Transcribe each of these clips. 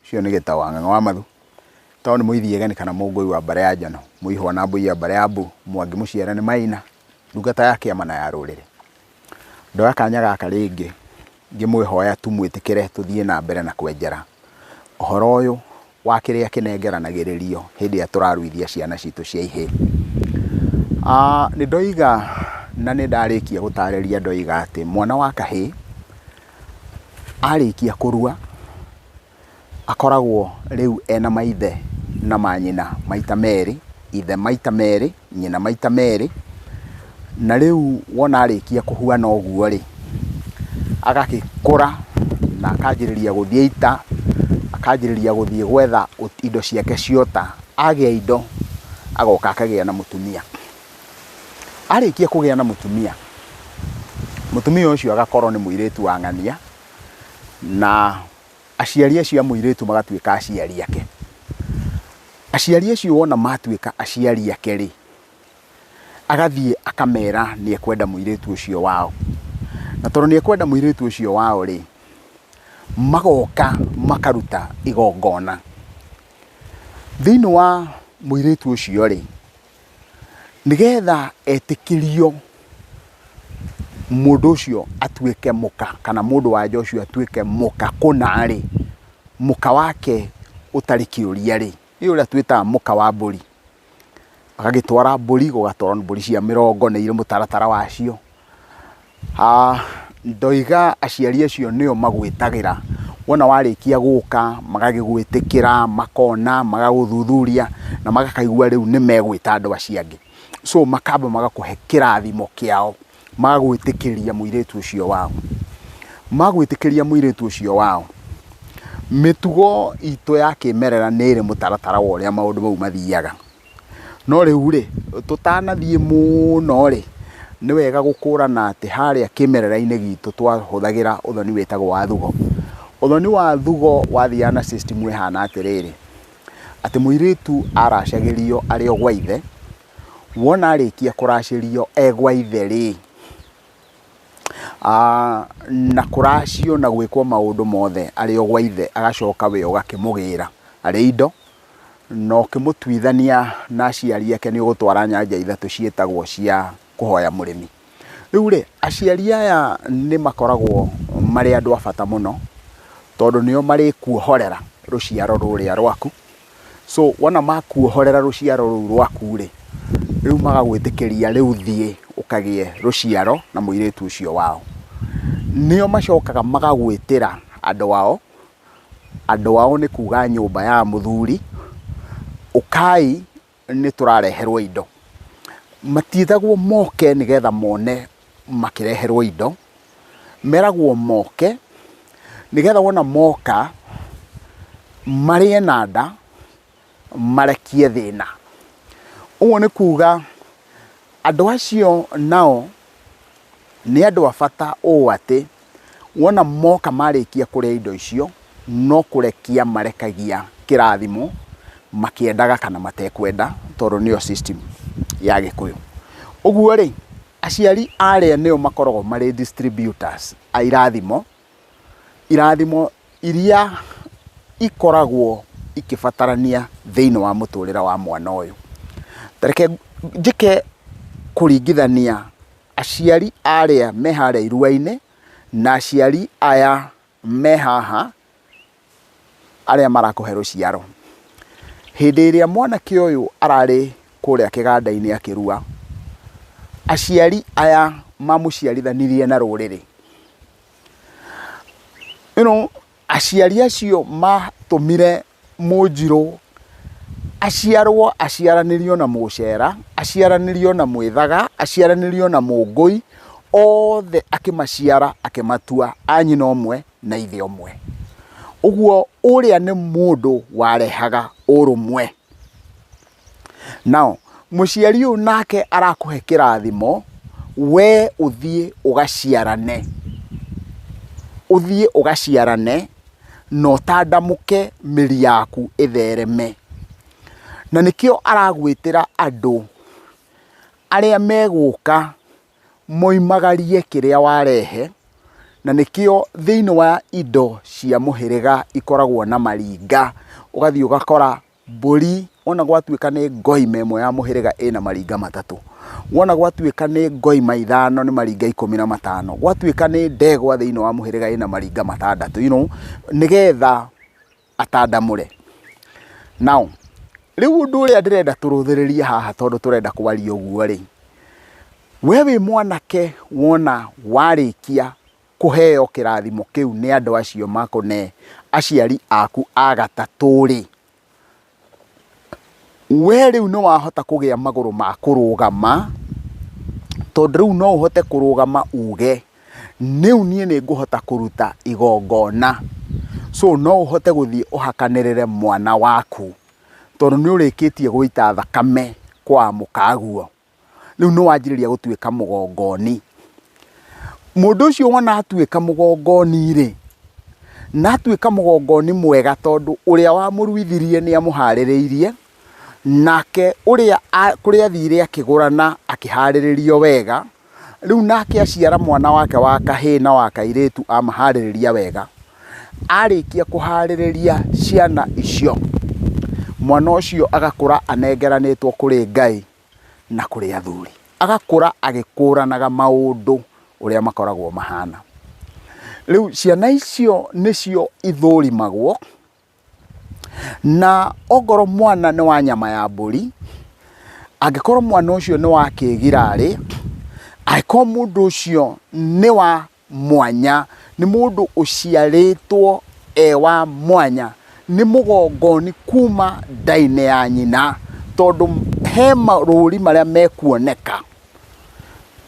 Ũcio nĩ Gĩtaũ wa Ng'ang'a wa Mathu. Gĩtaũ nĩ mũithiegeni kana mũngũi wa mbarĩ ya Njano, mũihwa na mbũi ya mbarĩ ya Mbu, Mwangi mũciare nĩ Maina, ndungata ya kĩama na ya rũrĩrĩ. Ndoya kanya gaka rĩngĩ ngĩmwĩhoya tu mwĩtĩkĩre tũthiĩ na mbere na kwenjera ũhoro ũyũ wa kĩrĩa kĩnengeranagĩrĩrio hĩndĩ ĩrĩa tũraruithia ciana citũ cia ihĩĩ. Nĩ ndoiga na nĩ ndarĩkia gũtarĩria ndoiga atĩ mwana wa kahĩĩ arĩkia kũrua akoragwo rĩu ena maithe na manyina maita merĩ, ithe maita merĩ, nyina maita merĩ, na rĩu wona arĩkia kũhuana ũguo rĩ, agagĩkũra na akanjĩrĩria gũthiĩ ita, akanjĩrĩria gũthiĩ gwetha indo ciake cia ũta, agĩa indo agoka akagĩa na mũtumia. Arĩkia kũgĩa na mũtumia, mũtumia ũcio agakorwo nĩ mũirĩtu wa ng'ania, na aciari acio a mũirĩtu magatuĩka aciari ake. Aciari acio wona matuĩka aciari ake rĩ, agathiĩ akamera nĩ ekwenda mũirĩtu ũcio wao. Na tondũ nĩ ekwenda mũirĩtu ũcio wao rĩ, magoka makaruta igongona. Thĩinĩ wa mũirĩtu ũcio rĩ, Nĩgetha etĩkĩrio mũndũ ũcio atuĩke mũka kana mũndũ wa nja ũcio atuĩke mũka kũna rĩ, mũka wake ũtarĩ kĩũria rĩ, nĩ ũrĩa twĩtaga mũka wa mbũri. Agagĩtwara mbũri, gũgatwarwo mbũri cia mĩrongo nĩ irĩ mũtaratara wacio. Ndoiga aciari acio nĩo magwĩtagĩra, wona warĩkia gũka magagĩgwĩtĩkĩra, makona, magagũthuthuria na magakaigua rĩu nĩ megwĩta andũ acio angĩ. So makamba magakũhe kĩrathimo kĩao, magagwĩtĩkĩria mũirĩtu ũcio wao. Magwĩtĩkĩria mũirĩtu ũcio wao, mĩtugo itũ ya kĩmerera nĩ ĩrĩ mũtaratara wa ũrĩa maũndũ mau mathiaga. No rĩu rĩ, tũtanathiĩ mũno rĩ, nĩ wega gũkũrana atĩ harĩa kĩmerera-inĩ gitũ twahũthagĩra ũthoni wĩtagwo wa thugo. Ũthoni wa thugo wathiaga na system ĩhana atĩrĩrĩ, atĩ mũirĩtu aracagĩrio arĩ o gwa ithe, wona arĩkia kũracĩrio e gwa ithe rĩ, na kũracio na gwĩkwo maũndũ mothe arĩ o gwa ithe, agacoka we ũgakĩmũgĩra arĩ indo, na ũkĩmũtuithania na aciari ake nĩ ũgũtwara nyanja ithatũ ciĩtagwo cia kũhoya mũrĩmi. Rĩu rĩ, aciari aya nĩ makoragwo marĩ andũ a bata mũno, tondũ nĩo marĩkuohorera rũciaro rũrĩa rwaku. So wona makuohorera rũciaro rũu rwaku rĩ, rĩu magagwĩtĩkĩria rĩu thiĩ ũkagĩe rũciaro na mũirĩtu ũcio wao. Nĩo macokaga magagwĩtĩra andũ ao Andũ ao nĩ kuga nyũmba ya mũthuri, ũkai nĩ tũrareherwo indo. Matiĩtagwo moke nĩgetha mone makĩreherwo indo, meragwo moke nĩgetha wona moka marĩe na nda, marekie thĩna. Ũguo nĩ kuga andũ acio nao nĩ andũ a bata ũũ atĩ, wona moka marĩkia kũrĩa indo icio, no kũrekia marekagia kĩrathimo makĩendaga kana matekwenda, tondũ nĩyo system ya Gĩkũyũ. Ũguo rĩ, aciari arĩa nĩo makoragwo marĩ distributors a irathimo, irathimo iria ikoragwo ikĩbatarania thĩinĩ wa mũtũrĩre wa mwana ũyũ. Ta reke njĩke kũringithania aciari arĩa me harĩa irua-inĩ na aciari aya me haha arĩa marakũhe rũciaro. Hĩndĩ ĩrĩa mwanake ũyũ ararĩ kũrĩa kĩganda-inĩ akĩrua, aciari aya mamũciarithanirie na rũrĩrĩ. Aciari acio matũmire Mũnjirũ aciarwo aciaranĩrio na Mũcera, aciaranĩrio na Mwĩthaga, aciaranĩrio na Mũngũi, othe akĩmaciara akĩmatua a nyina ũmwe na ithe ũmwe. Ũguo ũrĩa nĩ mũndũ warehaga ũrũmwe. Now, mũciari ũyũ nake arakũhe kĩrathimo, we ũthiĩ ũgaciarane, ũthiĩ ũgaciarane na ũtandamũke mĩri yaku ĩthereme. Na nĩkĩo aragwĩtĩra andũ arĩa megũka moimagarie kĩrĩa warehe, Na nĩkĩo thĩinĩ wa indo cia mũhĩrĩga ikoragwo na maringa, ũgathiĩ ũgakora mbũri wona gwatuĩka nĩ ngoima ĩmwe ya mũhĩrĩga ĩna maringa matatũ, wona gwatuĩka nĩ ngoima ithano nĩ maringa 15, gwatuĩka nĩ ndegwa thĩinĩ wa mũhĩrĩga ĩna maringa matandatũ, you know, nĩgetha atandamũre. Now, rĩu ũndũ ũrĩa ndĩrenda tũrũthĩrĩrie haha tondũ tũrenda kwaria ũguo rĩ, we wĩ mwanake wona warĩkia kũheo kĩrathimo kĩu nĩ andũ acio makũne aciari aku a gatatũ rĩ, we rĩu nĩ wahota kũgĩa magũrũ ma kũrũgama, tondũ rĩu no ũhote kũrũgama uge rĩu niĩ nĩ ngũhota kũruta igongona. So no ũhote gũthiĩ ũhakanĩrĩre mwana waku, tondũ nĩ ũrĩkĩtie gũita thakame kwa mũkaguo. Rĩu nĩ wanjĩrĩria gũtuĩka mũgongoni. Mũndũ ũcio wona atuĩka mũgongoni rĩ, na atuĩka mũgongoni mwega tondũ ũrĩa wamũruithirie nĩ amũharĩrĩirie, nake ũrĩa kũrĩa athire akĩgũrana akĩharĩrĩrio wega, rĩu nake aciara mwana wake wa kahĩĩ na wa kairĩtu amaharĩrĩria wega, arĩkia kũharĩrĩria ciana icio, mwana ũcio agakũra anengeranĩtwo kũrĩ Ngai na kũrĩ athuri. Agakũra agĩkũranaga maũndũ ũrĩa makoragwo mahana. Rĩu ciana icio nĩcio ithũrimagwo, na ongorwo mwana nĩ wa nyama ya mbũri, angĩkorwo mwana ũcio nĩ wa kĩgirarĩ, angĩkorwo mũndũ ũcio nĩ wa mwanya, nĩ mũndũ ũciarĩtwo e wa mwanya, nĩ mũgongoni kuma nda-inĩ ya nyina, tondũ he marũri marĩa mekuoneka.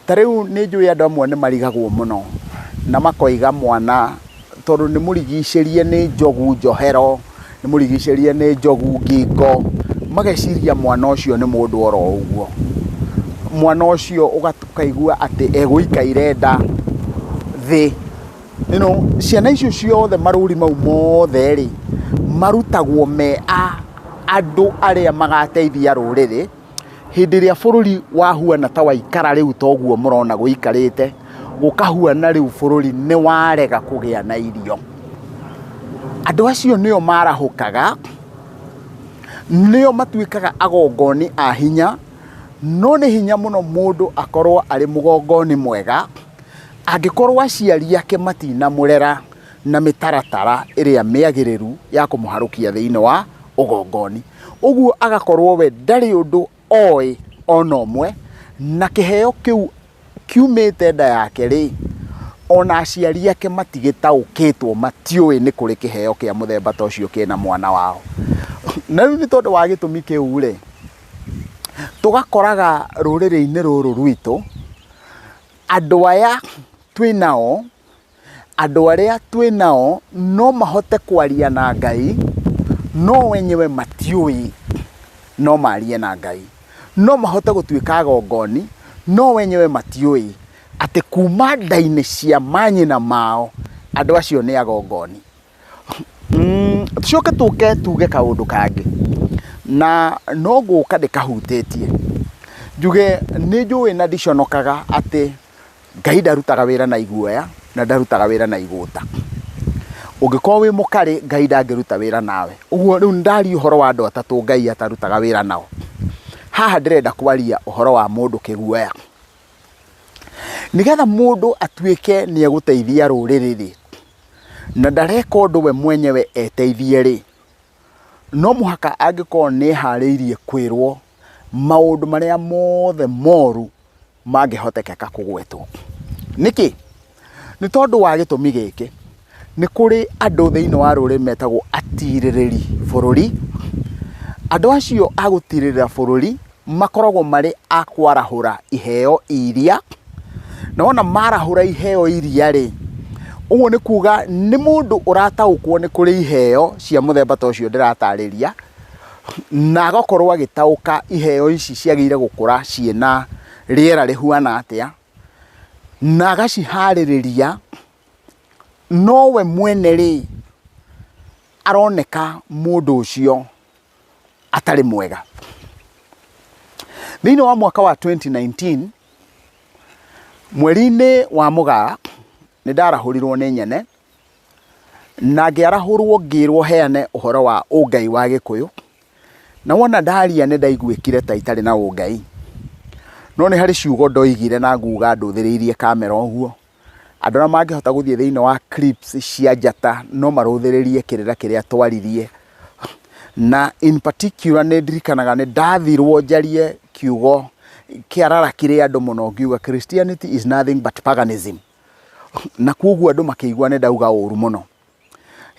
Ta rĩu nĩ njũĩ andũ amwe nĩ marigagwo mũno na makoiga mwana tondũ nĩ mũrigicĩrie nĩ njogu njohero, nĩ mũrigicĩrie nĩ njogu ngingo, mageciria mwana ũcio nĩ mũndũ oro ũguo. Mwana ũcio ũkaigua atĩ egũikaire nda thĩ. You know, ciana icio ciothe marũri mau mothe rĩ, marutagwo me a andũ arĩa magateithia rũrĩrĩ hĩndĩ ĩrĩa bũrũri wahuana ta waikara rĩu ta ũguo mũrona gũikarĩte, gũkahuana rĩu bũrũri nĩ warega kũgĩa na irio. Andũ acio nĩo marahũkaga, nĩo matuĩkaga agongoni a hinya, no nĩ hinya mũno mũndũ akorwo arĩ mũgongoni mwega, angĩkorwo aciari ake matinamũrera na mĩtaratara ĩrĩa mĩagĩrĩru ya kũmũharũkia thĩinĩ wa ũgongoni. Ũguo agakorwo we ndarĩ ũndũ oĩ ona ũmwe, na kĩheo kĩu kiumĩte nda yake rĩ, ona aciari ake matigĩtaũkĩtwo, matiũĩ nĩ kũrĩ kĩheo kĩa mũthemba ta ũcio kĩna mwana wao. Na rĩu nĩ tondũ wa gĩtũmi kĩu rĩ, tũgakoraga rũrĩrĩ-inĩ rũrũ rwitũ, andũ aya twĩnao, andũ arĩa twĩ nao no mahote kwaria na Ngai, no wenyewe matiũĩ no marie na Ngai. No mahote gũtuĩka agongoni, no wenyewe matiũĩ atĩ kuma nda-inĩ cia manyina mao andũ acio nĩ agongoni. Tũcoke tũke tuge kaũndũ kangĩ, na no ngũka ndĩkahutĩtie, njuge nĩ njũĩ na ndiconokaga atĩ Ngai ndarutaga wĩra na iguoya na ndarutaga wĩra na igũta. Ũngĩkorwo wĩ mũkarĩ Ngai ndangĩruta wĩra nawe. Ũguo rĩu ndaria ũhoro wa andũ atatũ Ngai atarutaga wĩra nao. Haha ndĩrenda kwaria ũhoro wa mũndũ kĩguoya. Nĩgetha mũndũ atuĩke nĩ egũteithia rũrĩrĩ rĩ, na ndareka ũndũ we mwenyewe eteithie rĩ, no mũhaka angĩkorwo nĩ eharĩirie kwĩrwo maũndũ marĩa mothe moru mangĩhotekeka kũgwetwo. Nĩkĩ? Nĩ tondũ wa gĩtũmi gĩkĩ, nĩ kũrĩ andũ thĩinĩ wa rũrĩrĩ metagwo atirĩrĩri bũrũri. Andũ acio a gũtirĩrĩra bũrũri makoragwo marĩ a kwarahũra iheo iria, na wona marahũra iheo iria rĩ, ũguo nĩ kuga nĩ mũndũ ũrataũkwo nĩ kũrĩ iheo cia mũthemba ta ũcio ndĩratarĩria, na agakorwo agĩtaũka iheo ici ciagĩrĩire gũkũra ciĩna rĩera rĩhuana atĩa, na agaciharĩrĩria, no we mwene rĩ, aroneka mũndũ ũcio atarĩ mwega. Thĩinĩ wa mwaka wa 2019, mweri-inĩ wa Mũgaa, Nĩ ndarahũrirwo nĩ nyene, na ngĩarahũrwo ngĩrwo heane ũhoro wa ũngai wa Gĩkũyũ, na wona ndaria nĩ ndaiguĩkire ta itarĩ na ũngai. No nĩ harĩ ciugo ndoigire na nguga ndũthĩrĩirie kamera ũguo, andũ arĩa mangĩhota gũthiĩ thĩinĩ wa clips cia njata no marũthĩrĩrie kĩrĩra kĩrĩa twaririe. Na in particular nĩ ndirikanaga nĩ ndathirwo njarie kiugo kĩararakire andũ mũno ngiuga Christianity is nothing but paganism. Na koguo andũ makĩigua nĩ ndauga ũru mũno.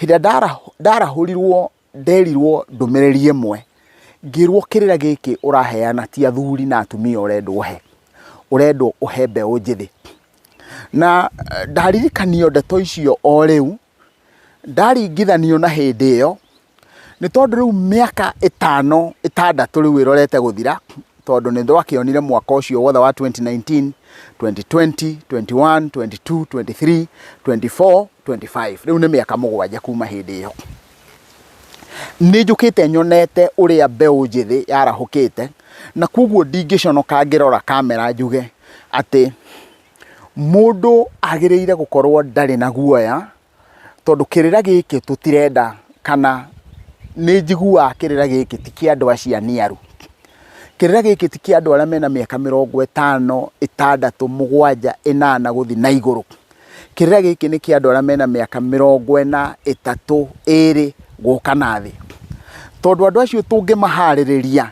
Hĩndĩ ĩrĩa ndarahũrirwo nderirwo ndũmĩrĩri ĩmwe, ngĩrwo kĩrĩra gĩkĩ ũraheana ti athuri na atumia ũrendwo ũhe, ũrendwo ũhe mbeũ njĩthĩ. Na ndaririkanio ndeto icio o rĩu, ndaringithanio na hĩndĩ ĩyo, nĩ tondũ rĩu mĩaka ĩtano ĩtandatũ rĩu ĩrorete gũthira, tondũ nĩ twakĩonire mwaka ũcio wothe wa 2019, 2020, 21, 22, 23, 24, 25, rĩu nĩ mĩaka mũgwanja kuma hĩndĩ ĩyo. Nĩ njũkĩte nyonete ũrĩa mbeũ njĩthĩ yarahũkĩte, na koguo ndingĩconoka ngĩrora kamera njuge atĩ mũndũ agĩrĩire gũkorwo ndarĩ na guoya, tondũ kĩrĩra gĩkĩ tũtirenda kana nĩ njiguaga kĩrĩra gĩkĩ ti kĩa andũ acio aniaru. Kĩrĩra gĩkĩ ti kĩa andũ arĩa mena mĩaka mĩrongo ĩtano, ĩtandatũ, mũgwanja, ĩnana gũthiĩ na igũrũ. Kĩrĩra gĩkĩ nĩ kĩa andũ arĩa mena mĩaka mĩrongo ĩna, ĩtatũ, ĩrĩ gũka na thĩ. Tondũ andũ acio tũngĩmaharĩrĩria,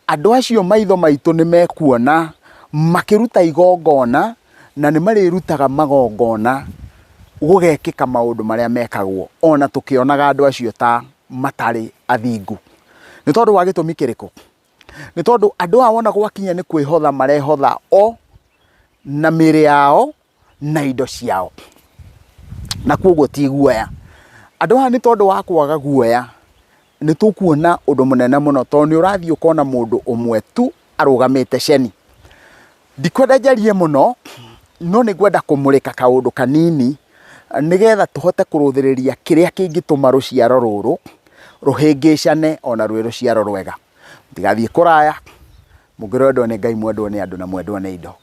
andũ acio maitho maitũ nĩ mekuona makĩruta igongona na nĩ marĩrutaga magongona gũgekĩka maũndũ marĩa mekagwo ona tũkĩonaga andũ acio ta matarĩ athingu. Nĩ tondũ wa gĩtũmi kĩrĩkũ? Nĩ tondũ andũ aya wona gwakinya nĩ kwĩhotha marehotha o na mĩĩrĩ yao na indo ciao, na koguo ti guoya. Andũ aya nĩ tondũ wa kwaga guoya nĩ tũkuona ũndũ mũnene mũno tondũ nĩ ũrathiĩ ũkona mũndũ ũmwe tu arũgamĩte ceni. Ndikwenda njarie mũno, no nĩ ngwenda kũmũrĩka kaũndũ kanini nĩgetha tũhote kũrũthĩrĩria kĩrĩa kĩngĩtũma rũciaro rũrũ rũhĩngĩcane ona rwĩ rũciaro rwega. Mũtigathiĩ kũraya, mũngĩrwendwo nĩ Ngai mwendwo nĩ andũ na mwendwo nĩ indo.